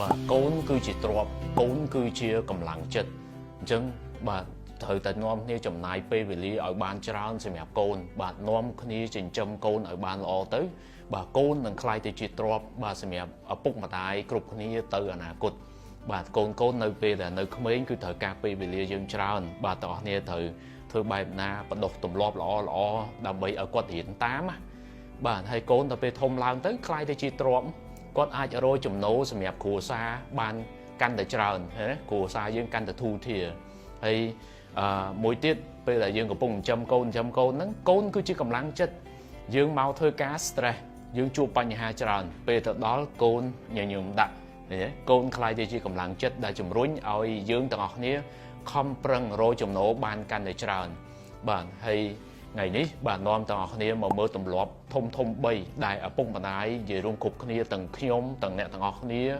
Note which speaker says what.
Speaker 1: បាទកូនគឺជាទ្រព្យកូនគឺជាកម្លាំងចិត្តអញ្ចឹងបាទត្រូវតែនាំគ្នាចំណាយពេលវេលាឲ្យបានច្រើនសម្រាប់កូន បាទនាំគ្នាចិញ្ចឹមកូនឲ្យបានល្អទៅ បាទកូននឹងក្លាយទៅជាទ្រព្យបាទសម្រាប់ឪពុកម្ដាយគ្រប់គ្នាទៅអនាគតបាទកូនកូននៅពេលដែលនៅក្មេងគឺត្រូវការពេលវេលាយើងច្រើន បាទទាំងអស់គ្នាត្រូវធ្វើបែបណាបដុះទម្លាប់ល្អល្អដើម្បីឲ្យគាត់រៀនតាមណាបាទហើយកូនទៅពេលធំឡើងទៅក្លាយទៅជាទ្រព្យគាត់អាចរកចំណូលសម្រាប់គ្រួសារបានកាន់តែច្រើនណាគ្រួសារយើងកាន់តែធូរធារហើយអឺមួយទៀតពេលដែលយើងកំពុងចិញ្ចឹមកូនចិញ្ចឹមកូនហ្នឹងកូនគឺជាកម្លាំងចិត្តយើងមកធ្វើការ stress យើងជួបបញ្ហាច្រើនពេលទៅដល់កូនញញឹមដាក់ឃើញទេកូនក្លាយទៅជាកម្លាំងចិត្តដែលជំរុញឲ្យយើងទាំងអស់គ្នាខំប្រឹងរកចំណូលបានកាន់តែច្រើនបាទហើយថ្ងៃនេះបាទនាំទាំងអស់គ្នាមកមើលទម្លាប់ធំធំ3ដែលឪពុកម្ដាយនិយាយរួមគ្រប់គ្នាទាំងខ្ញុំទាំងអ្នកទាំងអស់គ្នា។